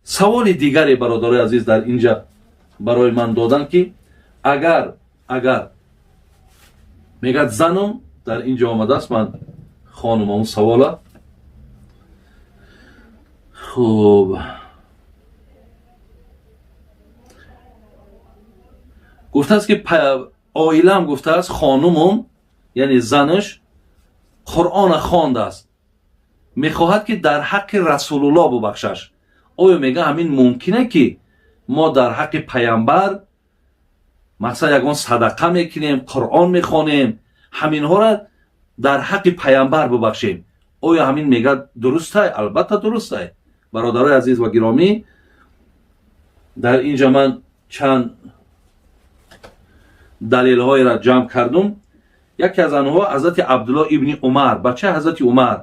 Саволи дигаре, бародарои азиз, дар инҷа барои ман доданд, ки агар мегӯяд, занум дар инҷо омадааст, ман хонум он савола. Хуб, гуфтааст, ки оилам, гуфтааст, хонумум, яъне занаш, Қуръона хондааст, мехоҳад, ки дар ҳаққи Расулуллоҳ бубахшаш. Оё, мега, ҳамин мумкине, ки мо дар ҳаққи паямбар, мақсад, ягон садақа мекунем, Қуръон мехонем, ҳаминҳоро дар ҳаққи паямбар бубахшем? Оё ҳамин, мега, дурустай? Албатта, дурустай. Бародарои азиз ва гиромӣ, дар инҷа ман чанд далелҳоеро ҷамъ кардум. Яке аз онҳо ҳазрати Абдулло ибни Умар, бачаи ҳазрати Умар,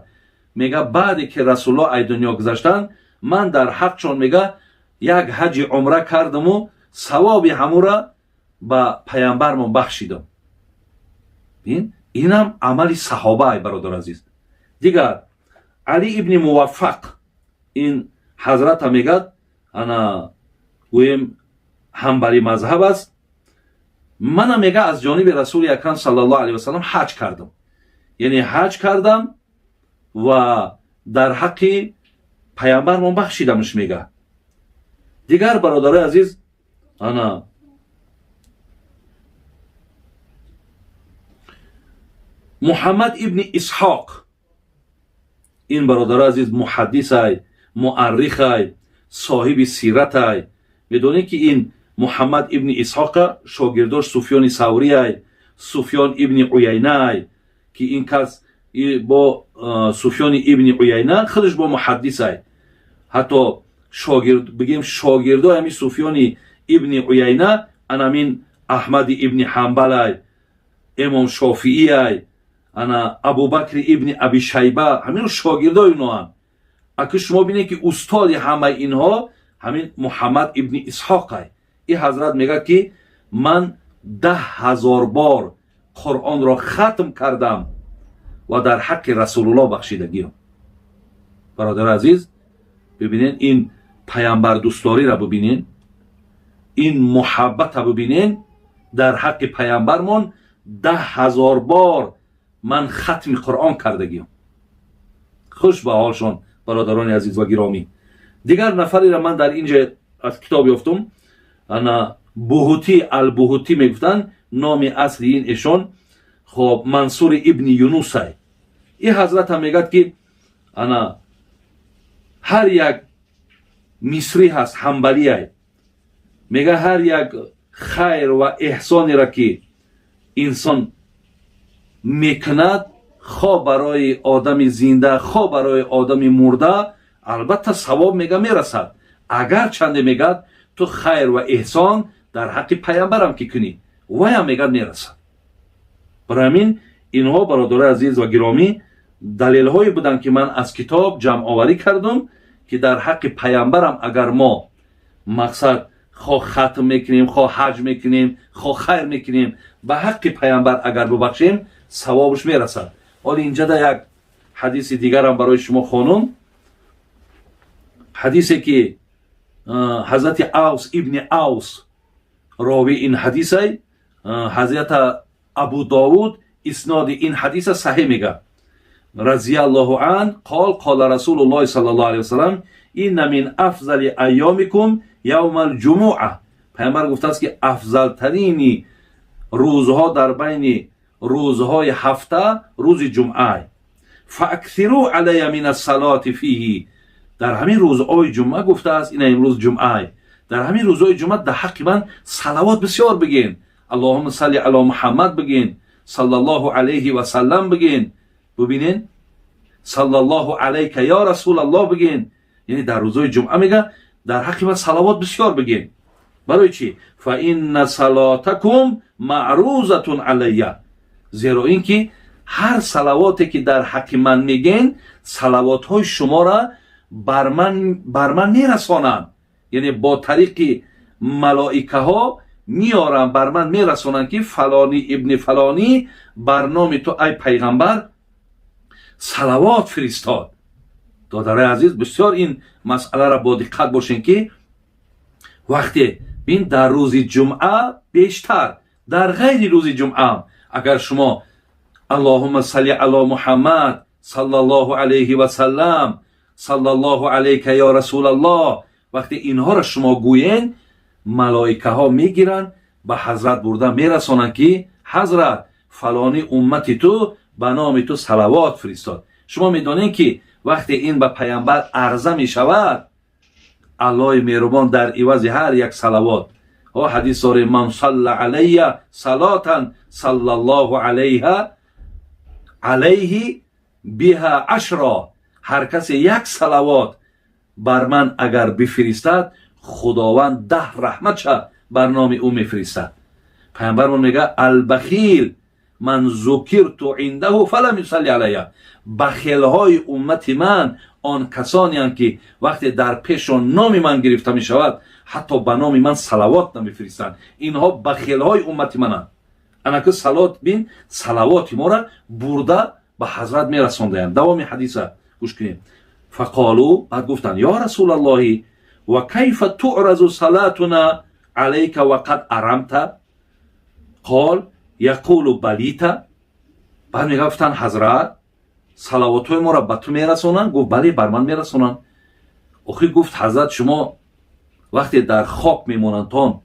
мега, баъде ки Расулулло ай дунё гузаштанд, ман дар ҳаққшон, мега, як ҳаҷи умра кардаму савоби ҳамура ба паямбармон бахшидам. Инам амали саҳоба, ай бародар азиз. Дигар Али ибни Муваффақ, ин ҳазрата мегад, ана гӯем, ҳамбали мазҳаб аст. Мана, мега, аз ҷониби Расули Акрам саллаллоҳу алайҳи васалам ҳаҷ кардам, яъне ҳаҷ кардам ва дар ҳаққи паямбармон бахшидамш, мега. Дигар, бародарои азиз, ана Муҳаммад ибни Исҳоқ, ин бародарои азиз муҳаддисай, муаррихай, соҳиби сиратай. Медонед, ки ин Муҳаммад ибни Исҳоқа шогирдош Суфёни Саврияй, Суфён ибни Уяйнаай, ки ин кас бо Суфёни ибни Уяйна худаш бо муҳаддисай. Ҳатто шогирд, бигем, шогирдои ҳамин Суфёни ибни Уяйна анамин Аҳмади ибни Ҳамбалай, Имом Шофиияй, ана Абубакри ибни Аби Шайба, ҳамин шогирдои иноанд. Аки шумо бинед, ки устоди ҳамаи инҳо ҳамин Муҳаммад ибни Исҳоқай. Ин ҳазрат мегӯяд, ки ман 10 000 бор Қуръонро хатм кардам ва дар ҳаққи Расулуллоҳ бахшидагиам. Бародари азиз, бибинед, ин паямбардӯстдориро бибинед, ин муҳаббата бибинед. Дар ҳаққи паямбармон 10 000 бор ман хатми Қуръон кардагиам. Хуш ба ҳолшон, бародарони азиз ва гиромӣ. Дигар нафареро ман дар инҷа аз китоб ёфтум. Ана Буҳутӣ, Албуҳутӣ мегуфтанд, номи асли ин эшон, хоб, Мансури ибни Юнусай. Ин ҳазратам мегӯяд, ки ана ҳар як мисрӣ ҳаст, ҳамбалиай, мега, ҳар як хайр ва эҳсонеро, ки инсон мекунад, хо барои одами зинда, хо барои одами мурда, албатта, савоб, мега, мерасад. Агар чанде, мегӯяд, ту хайр ва эҳсон дар ҳаққи паямбарам ки кунӣ, ваям, мегӯяд, мерасад. Барои ҳамин инҳо, бародарои азиз ва гиромӣ, далелҳое буданд, ки ман аз китоб ҷамъоварӣ кардам, ки дар ҳаққи паямбарам агар мо, мақсад, хо хатм мекунем, хо ҳаҷ мекунем, хо хайр мекунем, ба ҳаққи паямбар агар бубахшем, савобаш мерасад. Ҳоли инҷада як ҳадиси дигарам барои шумо хонум, ҳадисе, ки ҳазрати Авс ибни Авс ровии ин ҳадисай. Ҳазрата Абу Довуд исноди ин ҳадиса саҳеҳ мега. Разияллоҳу ан қол қола Расулуллоҳи саллаллоҳу алайҳи васалам: инна мин афзали айёмикум явмал ҷумуа. Пайғамбар гуфтааст, ки афзалтарини рӯзҳо дар байни рӯзҳои ҳафта рӯзи ҷумъа. Фааксиру алайя мин ассалоти фиҳи. Дар ҳамин рӯзҳои ҷумъа, гуфтааст, ина имрӯз ҷумъа, дар ҳамин рӯзҳои ҷумъа дар ҳаққи ман салавот бисёр бигин, Аллоҳумма салли ало Муҳаммад бигин, саллаллоҳу алайҳи васаллам бигин, бубинен, саллаллоҳу алайка ё Расулаллоҳ бигин. Яъне дар рӯзҳои ҷумъа, мега, дар ҳаққи ман салавот бисёр бигин. Барои чӣ? Фа инна салотакум маърузатун алайя. Зеро ин ки ҳар салавоте, ки дар ҳаққи ман мегӯен, салавотҳои шуморо бар ман мерасонанд, яъне бо тариқи малоикаҳо меоранд, бар ман мерасонанд, ки фалонӣ ибни фалонӣ бар номи ту, ай пайғамбар, салавот фиристод. Додарои азиз, бисёр ин масъаларо бо диққат бошем, ки вақте бин, дар рӯзи ҷумъа бештар, дар ғайри рӯзи ҷумъа агар шумо «Аллоҳумма салли ало Муҳаммад саллаллоҳу алайҳи васаллам, саллаллоҳу алайка ё Расулаллоҳ», вақте инҳоро шумо гӯен, малоикаҳо мегиранд, ба ҳазрат бурда мерасонанд, ки ҳазрат, фалони уммати ту ба номи ту салавот фиристод. Шумо медонед, ки вақте ин ба паямбар арза мешавад, Аллоҳи меҳрубон дар ивази ҳар як салавот, о ҳадис дорем: «Ман салла алайя салотан саллаллоҳу алайҳа алайҳи биҳа ашро», ҳар касе як салавот бар ман агар бифиристад, Худованд 10 раҳматша бар номи ӯ мефиристад. Паямбармон мега: «Албахил ман зукирту индаҳу фалам юсалли алайя», бахелҳои уммати ман он касонеанд, ки вақте дар пешон номи ман гирифта мешавад, ҳатто ба номи ман салавот намефиристанд. Инҳо бахелҳои уммати мананд. Анаки салот бин, салавоти моро бурда ба ҳазрат мерасондаянд. Давоми ҳадиса гӯш кунем. Фақолу, баъд гуфтанд: «Ё Расулаллоҳи, ва кайфа туъразу салатуна алайка ва қад арамта, қол яқулу балита?» Баъд мега, гуфтанд: «Ҳазрат, салавотҳои моро ба ту мерасонанд?» Гуфт: «Бале, бар ман мерасонанд». Охир гуфт: «Ҳазрат, шумо вақте дар хок мемонандтон,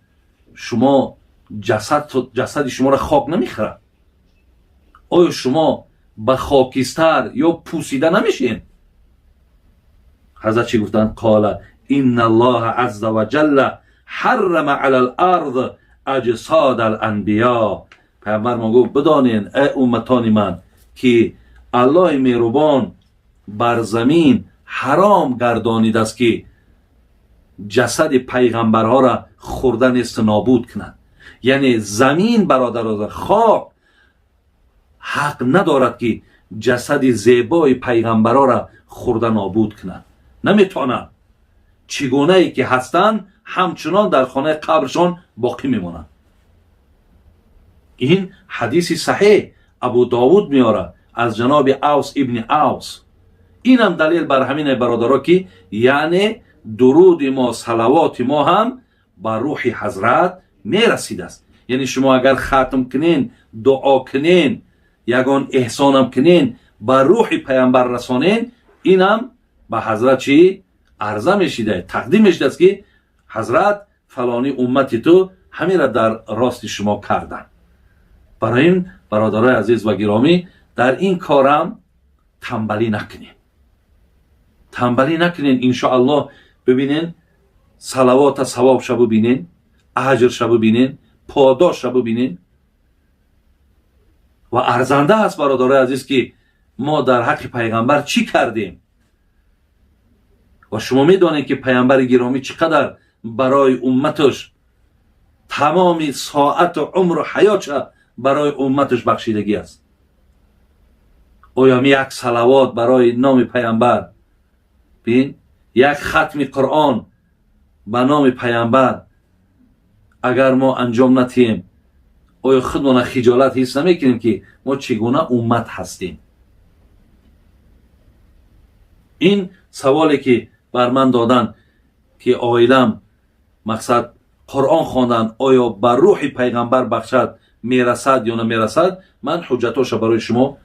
шумо ҷасади шуморо хок намехӯрад? Оё шумо ба хокистар ё пӯсида намешед?» Ҳазрат чӣ гуфтанд? Қола инна Аллоҳа азза ва ҷалла ҳаррама ала л-ард аҷсод ал-анбиё. Пайғамбар мо гуфт: «Бидонен, эй умматони ман, ки Аллоҳи меҳрубон бар замин ҳаром гардонидааст, ки ҷасади пайғамбарҳоро хӯрда несту нобуд кунад». Яъне замин, бародаро, хок ҳақ надорад, ки ҷасади зебои пайғамбарҳоро хӯрда нобуд кунад. Наметавонад. Чӣ гунае ки ҳастанд, ҳамчунон дар хонаи қабршон боқӣ мемонанд. Ин ҳадиси саҳеҳ, Абу Довуд меорад аз ҷаноби Авс ибни Авс. Инам далел бар ҳамине, бародаро, ки яъне дуруди мо, салавоти мо ҳам ба рӯҳи ҳазрат мерасидааст. Яъне шумо агар хатм кунен, дуо кунен, ягон эҳсонам кунен, ба рӯҳи паямбар расонен, инам ба ҳазрат чӣ арза мешида, тақдим мешидааст, ки ҳазрат, фалони уммати ту ҳамира дар рости шумо карданд. Барои ин, бародарои азиз ва гиромӣ, дар ин корам тамбалӣ накунем, тамбалӣ накунем. Иншоаллоҳ, бибинен, салавота савобша бибинен, аҷрша бибинен, подошша бибинен ва арзанда аст. Бародарои азиз, ки мо дар ҳаққи пайғамбар чӣ кардем? Ва шумо медонед, ки паямбари гиромӣ чӣ қадар барои умматаш тамоми соату умру ҳаётша барои умматаш бахшидагӣ аст. Оё як салавот барои номи паямбар, бин, як хатми Қуръон ба номи паямбар агар мо анҷом натиҳем, оё худмона хиҷолат ҳис намекунем, ки мо чӣ гуна уммат ҳастем? Ин саволе, ки бар ман доданд, ки оилам мақсад Қуръон хондан, оё ба рӯҳи пайғамбар бахшад мерасад ё намерасад, ман ҳуҷҷатоша барои шумо.